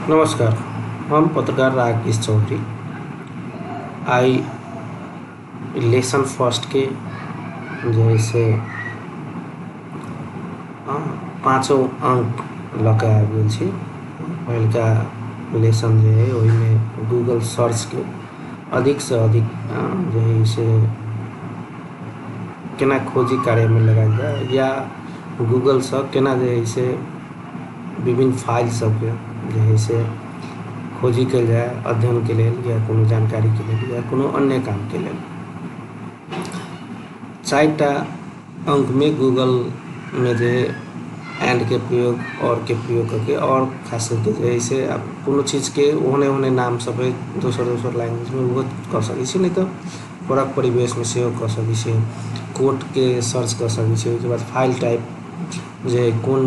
नमस्कार, हम पत्रकार राकेश चौधरी। आइ लेसन फर्स्टके जे हइ से पाँचो अङ्क लऽ कऽ आबि गेल छी। पहिलका लेसन जे हइ ओहिमे गूगल सर्चके अधिकसँ अधिक जे हइ से केना खोजी कार्यमे लगायल जाय या गूगलसँ केना जे हइ से विभिन्न फाइल सबके जे हइ से खोजी कयल जाय अध्ययनके लेल या कोनो जानकारीके लेल या कोनो अन्य कामके लेल। चारिटा अङ्कमे गूगलमे जे एंडके प्रयोग आओरके प्रयोग कऽ के आओर खास करिके जे हइ से आब कोनो चीजके ओहने ओहने नाम सब हइ दोसर दोसर लैंग्वेजमे ओहो कऽ सकै छी, नहि तऽ फरक परिवेशमे सेहो कऽ सकै छी। कोडके सर्च कऽ सकै छी। ओहिके बाद फाइल टाइप जे कोन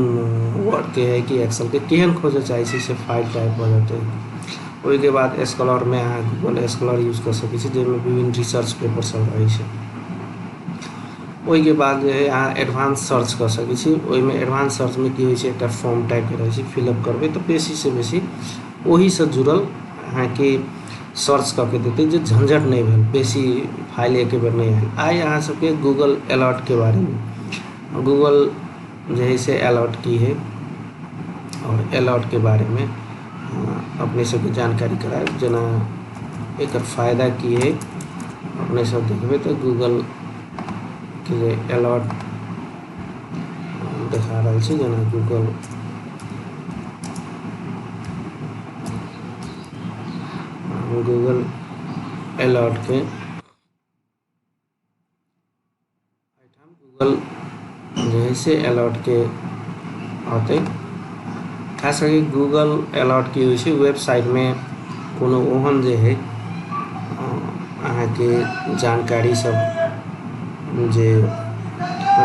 वर्डके हइ कि एक्सेलके केहन खोजऽ चाहै छी से फाइल टाइप भऽ जेतै। ओहिके बाद स्कॉलरमे अहाँ गूगल स्कॉलर यूज कऽ सकै छी, जाहिमे विभिन्न रिसर्च पेपर सब रहै छै। ओहिके बाद जे हइ अहाँ एडवांस सर्च कऽ सकै छी। ओहिमे एडवांस सर्चमे की होइ छै, एकटा फॉर्म टाइपके रहै छै, फिलअप करबै तऽ बेसीसँ बेसी ओहीसँ जुड़ल अहाँके सर्च कऽ के देतै, जे झंझट नहि भेल, बेसी फाइल एके बेर नहि आयल। आइ अहाँ सबके गूगल अलर्टके बारेमे, गूगल जे हइ से अलर्ट की हइ आओर अलर्टके बारेमे अपने सबके जानकारी करायब, जेना एकर फायदा की हइ अपने सब देखबै। तऽ गूगलके जे अलर्ट देखा रहल छी, जेना गूगल गूगल अलर्टके एहिठाम गूगल जे हइ से अलर्टके औतै। खास करके गूगल अलर्ट की होइ छै, वेबसाइटमे कोनो ओहन जे हइ अहाँके जानकारी सब जे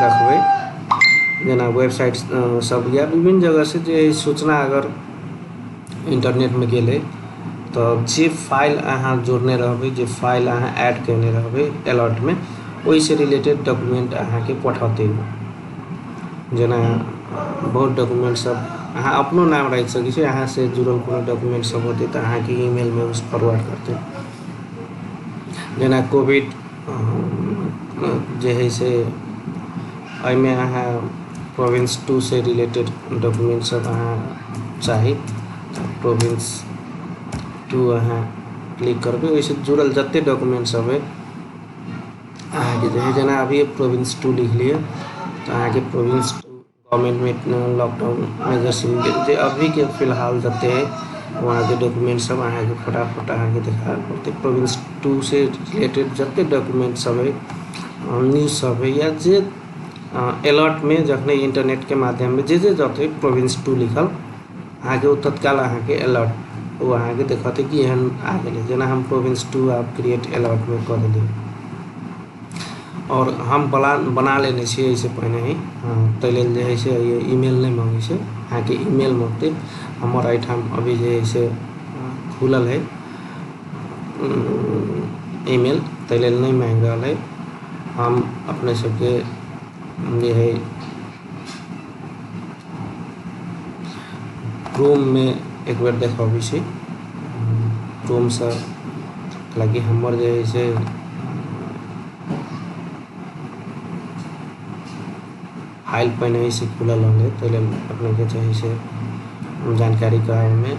रखबै, जेना वेबसाइट सब या विभिन्न जगहसँ जे सूचना अगर इन्टरनेटमे गेलै तऽ जे फाइल अहाँ जोड़ने रहबै, जे फाइल अहाँ ऐड कयने रहबै अलर्टमे, ओहिसँ रिलेटेड डॉक्यूमेंट अहाँके पठौतै। जेना बहुत डॉक्यूमेंट सब अहाँ अपनो नाम राखि सकै छी, अहाँसँ जुड़ल कोनो डॉक्यूमेंट सब होतै तऽ अहाँके ईमेलमे ओ फॉरवर्ड करतै। जेना कोविड जे हइ से एहिमे अहाँ प्रोविंस 2 से रिलेटेड डॉक्यूमेंट सब अहाँ चाही तऽ प्रोविंस 2 अहाँ क्लिक करबै, ओहिसँ जुड़ल जते डॉक्यूमेंट सब हइ अहाँके जे हइ, जेना अभी प्रोविंस 2 लिख लिअ तऽ अहाँके प्रोविंस 2 गवर्नमेंटमे लॉकडाउन मेजर्स जे अभीके फिलहाल जते हइ वहाँके डॉक्यूमेंट सब अहाँके फटाफट अहाँके देखाबे पड़तै। प्रोविंस 2 से रिलेटेड जते डॉक्यूमेंट सब हइ, न्यूज सब हइ या जे अलर्टमे जखने इंटरनेटके माध्यममे जे जे जतै प्रोविंस 2 लिखल अहाँके ओ तत्काल अहाँके अलर्ट ओ अहाँके देखतै कि एहन आ गेलै। जेना हम प्रोविंस 2 आब क्रिएट अलर्टमे कऽ देलियै आओर हम बना लेने छियै एहिसँ पहिने ही, ताहि लेल जे हइ से ईमेल नहि मङ्गै छै, अहाँके ईमेल मङ्गतै। हमर एहिठाम अभी जे हइ से खुलल हइ ईमेल, ताहि लेल नहि माँगि रहल हइ। हम अपने सबके जे हइ क्रोममे एक बेर देखबै छी। क्रोमसँ हालाँकि हमर जे हइ से फाइल पहिनहिसँ खुलल रहलै, ताहि लेल अपनेके जे हइ से जानकारी कराबैमे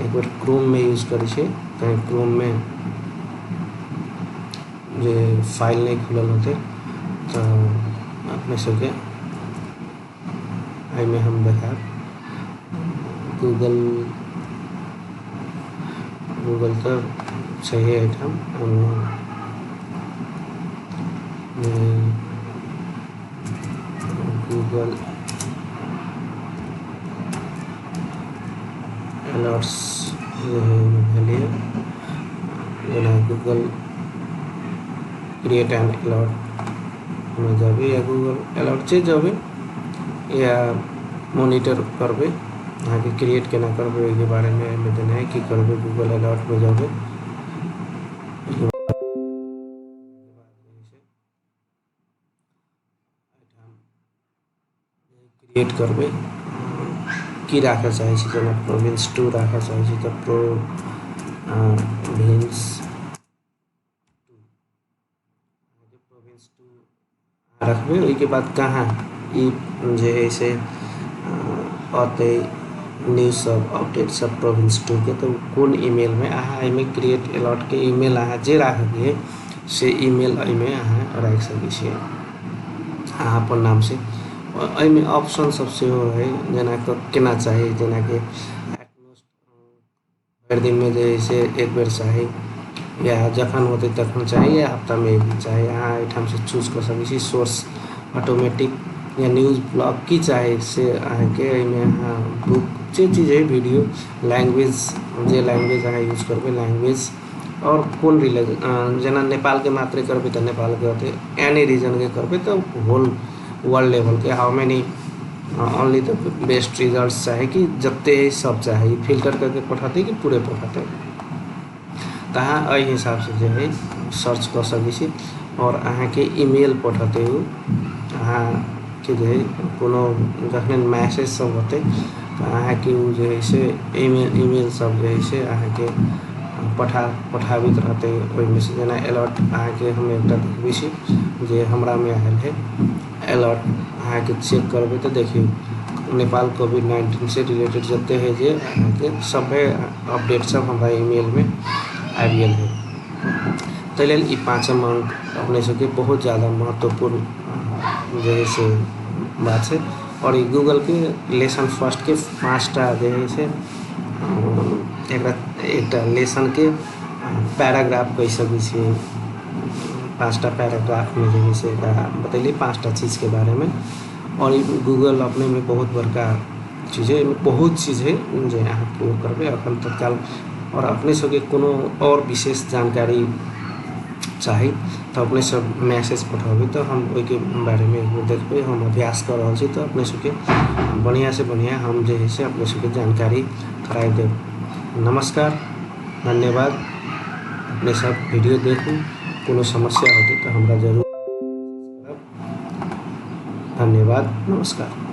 एक बेर क्रोममे यूज करै छी। कहीं क्रोममे जे फाइल नहि खुलल होतै तऽ अपने सबके एहिमे हम देखायब। गूगल गूगल तऽ छैहे एहिठाम। गूगल अलर्ट्स जे है ओहिमे भेलियै, जेना गूगल क्रिएट एन अलर्ट मे जेबै या गूगल अलर्ट जे जेबै या मोनिटर करबै, अहाँके क्रिएट केना करबै ओहिके बारेमे एहिमे देने है की करबै। गूगल अलर्टमे जेबै, क्रिएट करबै। की राखऽ चाहै छी, जेना प्रोविंस 2 राखऽ चाहै छी तऽ प्रोविंस प्रोविंस 2 रखबै। ओहिके बाद कहाँ ई जे है से अतै न्यूज सब अपडेट सब प्रोविंस 2 के, तऽ कोन ईमेलमे अहाँ एहिमे क्रिएट अलर्टके ईमेल अहाँ जे राखऽके से ईमेल एहिमे अहाँ राखि सकै छियै अहाँ अपन नामसँ। एहिमे ऑप्शन सब सेहो है, जेना केना चाही, जेनाकि एटमोस्ट भरि दिनमे जे है से एक बेर चाही, या जखन होतै तखन चाही, या हफ्तामे एक दिन चाही। अहाँ एहिठामसँ चूज कऽ सकै छी सोर्स ऑटोमेटिक या न्यूज ब्लॉग की चाही से अहाँके एहिमे अहाँ बुक जे चीज है, वीडियो, लैंग्वेज, जे लैंग्वेज अहाँ यूज करबै लैंग्वेज, आओर कोन रिलेशन, जेना नेपालके मात्रे करबै तऽ नेपालके होतै, एनी रीजनके करबै तऽ होल वर्ल्ड लेवलके, how many only the best result चाही कि जते सब चाही, फिल्टर करके पठेतै कि पूरे पठेतै। तऽ अहाँ एहि हिसाबसँ जे है सर्च कऽ सकै छी आओर अहाँके ईमेल पठेतै ओ अहाँके जे है कोनो जखन मैसेज सब होतै तऽ अहाँके ओ जे है से ईमेल सब जे है से अहाँके पठाबैत रहतै। ओहिमे से जेना अलर्ट अहाँके हम एकटा देखबै छी जे हमरामे आयल है अलर्ट, अहाँके चेक करबै तऽ देखियौ नेपाल कोविड-19 से रिलेटेड जते है जे अहाँके सभे अपडेट सब हमरा ईमेलमे आबि गेल है। ताहि लेल ई पाँचम अंक अपने सबके बहुत ज़्यादा महत्वपूर्ण जे है से बात छै। आओर ई गूगलके लेसन फर्स्टके 5टा जे है से एकटा लेसनके पैराग्राफ कहि सकै छियै। 5टा पैराग्राफमे जे है से एकरा बतेली 5टा चीजके बारेमे। आओर ई गूगल अपनेमे बहुत बड़का चीज है, एहिमे बहुत चीज है जे अहाँ प्रयोग करबै अखन तत्काल। आओर अपने सबके कोनो आओर विशेष जानकारी चाही तऽ अपने सब मैसेज पठेबै तऽ हम ओहिके बारेमे देखबै। हम अभ्यास कऽ रहल छी तऽ अपने सबके बढ़िआँसँ बढ़िआँ हम जे है से अपने सबके जानकारी कराइ देब। नमस्कार, धन्यवाद। अपने सब वीडियो देखू, कोनो समस्या होतै तऽ हमरा जरूर करब। धन्यवाद, नमस्कार।